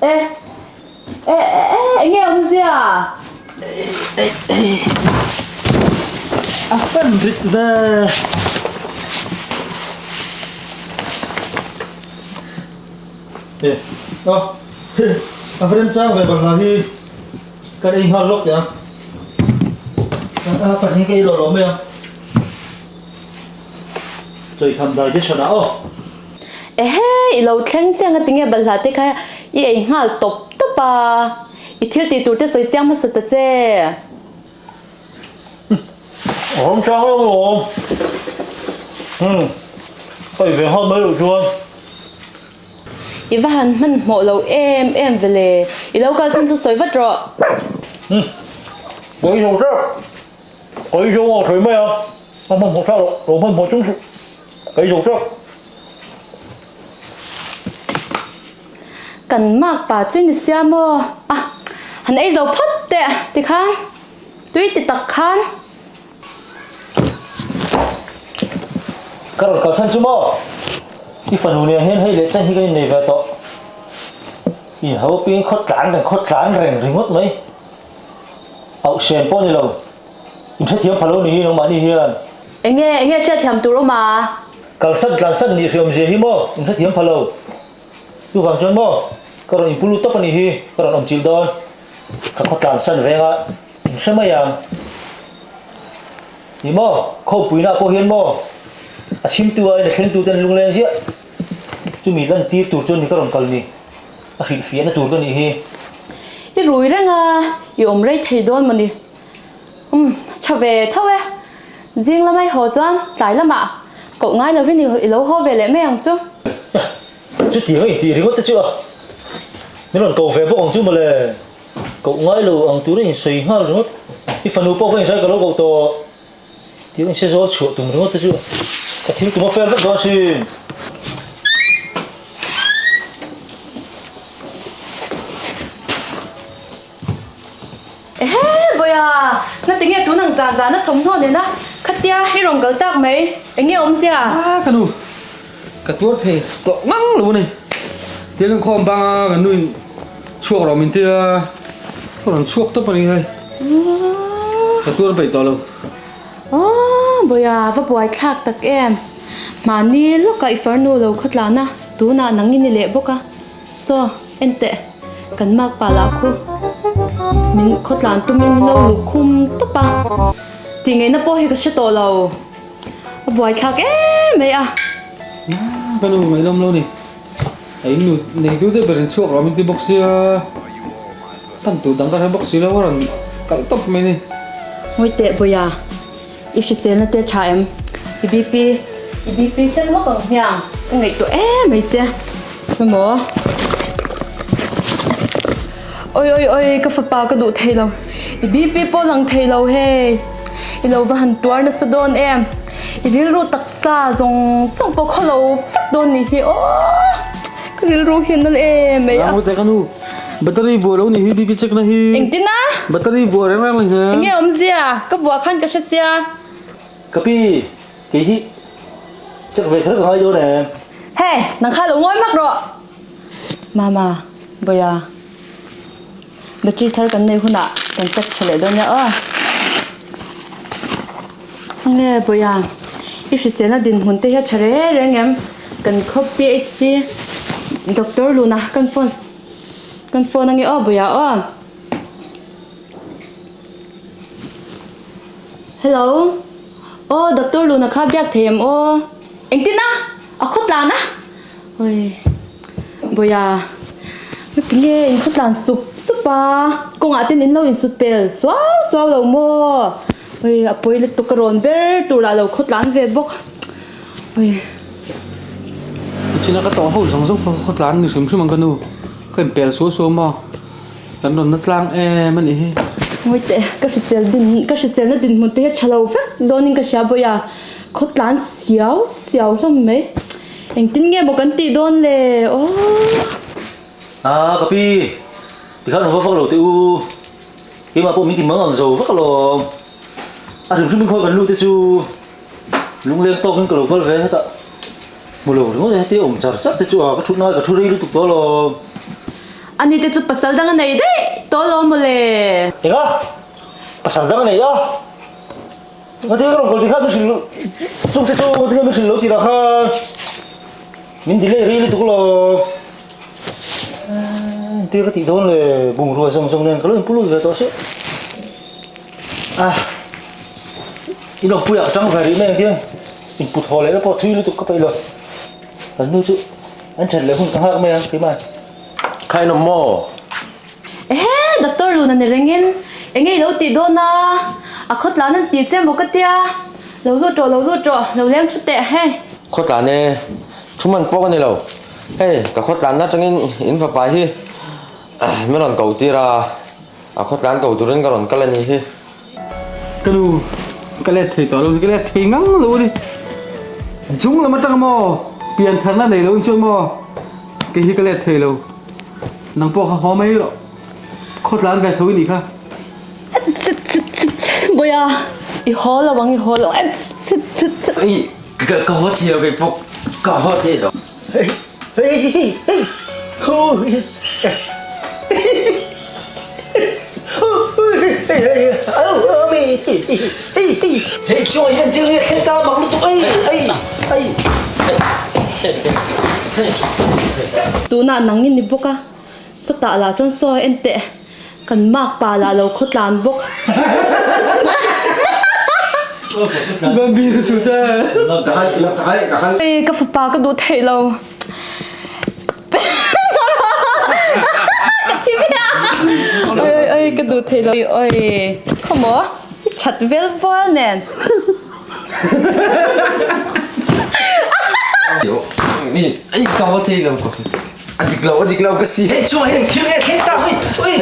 E e e enge awmzia? A fan rit ve. E a a va remchang ve balhla hi kan ei nghal lawk teh ang. A pahnih ka ei lawh lawh mai ang. Chawihkham digestion ah aw. Ehe, i lo thleng chiang a tinge balhla te kha i ei nghal tawp tawp a, i thil tih tur te sawi chiang hmasa ta che. A awm chang lo maw? Umm, ka ei ve nghal mai loh chuan. I va han hmanhmawh lo em em ve le, i lo kal chhan chu sawi vat rawh. Umm, ka ei zo teuh. Ka ei zo a sawi mai a, a hmanhmawh thlak loh, lo hmanhmawh chung suh, ka ei zo teuh. Kan mak pa chu ni sia maw? A, han ei zo phawt teh tikhan, tui ti tak khan. Ka rawn kal chhan chu maw? I fanu nen hian hei leh chen hi kan innei ve tawh. I ho ping khaw tlan reng khaw tlan reng ringawt mai. Auh hrian pawh ni lo. In hrethiam pha lo ni hi nangmahni hian. Enge enge hriatthiam tur awm a? Kalsan tlansan nih hriawm zia hi maw in hrethiam pha lo. Chuvang chuan maw ka rawn inpu lut tawp a nih hi, ka rawn awm chilh dawn. Ka khaw tlansan venga in hre mai ang. Ni maw khawpuina pawh hian maw a chhimtu aiin a thlengtu ten lungleng ziah. Chumi lantir tur chuan ni ka rawn kal ni. A hrilhfiahna tur ka nih hi. I rui reng a, i awm rei thei dawn maw ni? Umm, tha ve tho e. Zing lamai haw chuan tlai lamah koh ngai lovin i lo haw ve leh mai ang chu. Chutiang a intih ringawt te chu a, min rawn ko ve bawk ang chu mawle. Koh ngai lo ang tura insawi nghal ringawt. I fanu pawh ka insawi ka lo koh tawh. Tih in se zawl chhuah tum ringawt te chu ka thil tum a fel vek dawn asin. Ehe Bawia, na tinge tun ang zan zan a thawmhnaw nena khatia i rawn kal tak mai, enge awmzia? Ah ka nu, ka tuar thei tawh ngang lo a ni. Tiang kan khawm bang a, kan nu in chhuak rawh min tia, ka rawn chhuak tawp a ni hei. Ka tuar peih tawh lo. Aww Bawia, va buai thlak tak em. Mahni lawkah i farnu lo khaw tlan a, tunah nang i ni leh bawk a. Saw, en teh, kan mak pa lah khu min khaw tlan tumin min lo luh khum tawp a. Tih ngaihna pawh hi ka hre tawh lo. A buai thlak em mai a. Ka nu ngaihnawm lo ni. A in nu neitu te ber in chhuak rawh min ti bawk sia. Pan tur dang ka hre bawk si lo a rawn kalh tawp mai ni. Ngawi teh Bawia, i hriselna te tha em? I BP, i BP check lawk ang hmiang, ka ngaihtuah em mai che. Emaw? Oi oi oi, ka fapa ka duh thei lo, i BP pawh lang thei lo hei. I lo va han tuar nasa dawn em? I rilru taksa zawng zawng pawh khaw lo vek dawn nih hi aw. Ka rilru hi a nal em mai a. Nang teh ka nu, battery vuah lo nih hi BP check na hi. Engtin a? Battery vuah reng reng lo hne. Enge awmzia? Ka vuah khan ka hre sia. Ka pi, kei hi check ve kher ka ngai dawn em? Hey, nang kha lo ngawi hmak rawh. Mama, Bawia, battery thar kan nei hunah kan check tha leh dawn nia aw. Nge Bawia, i hriselna dinhmun te hi a tha reng reng em? Kan khaw PHC Doctor Luna kan phone kan phone ange aw Bawia aw. Hello, aw Doctor Luna kha biak thei em aw? Engtin a? A khaw tlan a? Oi Bawia, ngatinge in khaw tlan sup sup a? Kawngah ten in lo insut pel suau suau lo maw? Oi a pawi lutuk ka rawn ber tur lah lo khaw tlan ve bawk. Oi. China ka tawh ho zawng zawng kha khaw tlan ni hrim hrim ang ka nu. Ka inpel suau suau maw? Kan rawn na tlang em a nih hi. Ngawi teh, ka hrisel din ka hriselna dinhmun te hi a tha lo vek dawnin ka hria Bawia. Khaw tlan siau siau hlawm mai. Engtin nge maw kan tih dawn le aw. A ka pi, tikhan rawn va vak lo teh u. Keimah pawh min ti mang ang zo vak alawm. A hrim hrim in khawi kan lut te chu lungleng tawkin ka lo kal ve hetah. Hmu lo ringawt e, heti awm char char te chu a ka thut ngai ka thu rei lutuk tawh alawm. Ani te chu pasal dang a nei daih tawh lo mawle. Enga? Pasal dang a nei a? Ngati ka rawn kawl ti khan min hrilh chung te chu ngati min hrilh lo tih lah khan min delay rei lutuk lo. Engtia ka tih dawn le bungrua zawng zawng nen ka lo inpu lut ve tawh se. Ah in awmpuiah ka tang ve rih mai ang khian input haw leh na pawh thui lutuk ka peih lo. Kan nu chu an that leh hun ka nghak mai ang keimah. Khain awm maw? Ehe, Doctor Luna ni rengin enge i lo tih dawn a? A khawtlan an ti che maw ka tia? Lo lut rawh, lo lut rawh, lo leng thu teh hei. Khawtlan e, thu man pawh ka ni lo. Hei, ka khawtlanna atangin in fapa hi min rawn ko tir a, a khawtlan ko turin ka rawn kal a ni hi. Ka nu, ka let thei tawh lo ni, ka let thei ngang lo a ni. Chung lam atang maw, pian tharna nei lo in chuan maw, kei hi ka let thei lo. Nang pawh kha haw mai rawh, khawtlan ve tho i nih kha. Bawiha, i haw lo ang, i haw lo ang. Ei, ka haw thei lo kei pawh, ka haw thei lo. Hei chuan hian thil hi a thleng ta mak lutuk ei ei ei. Tunah nang i ni bawk a, sawtah lah chuan saw en teh kan mak pa lah lo khaw tlan bawk. Ka fapa ka duh theih lo. Ka thi viau. Oi oi oi ka duh thei lo. Oi khaw maw i that vel vual nen. Ei ka haw thei lo ko. A dik lo a dik lo ka si. Hei chungah hian thil nge thleng ta hei. Oi.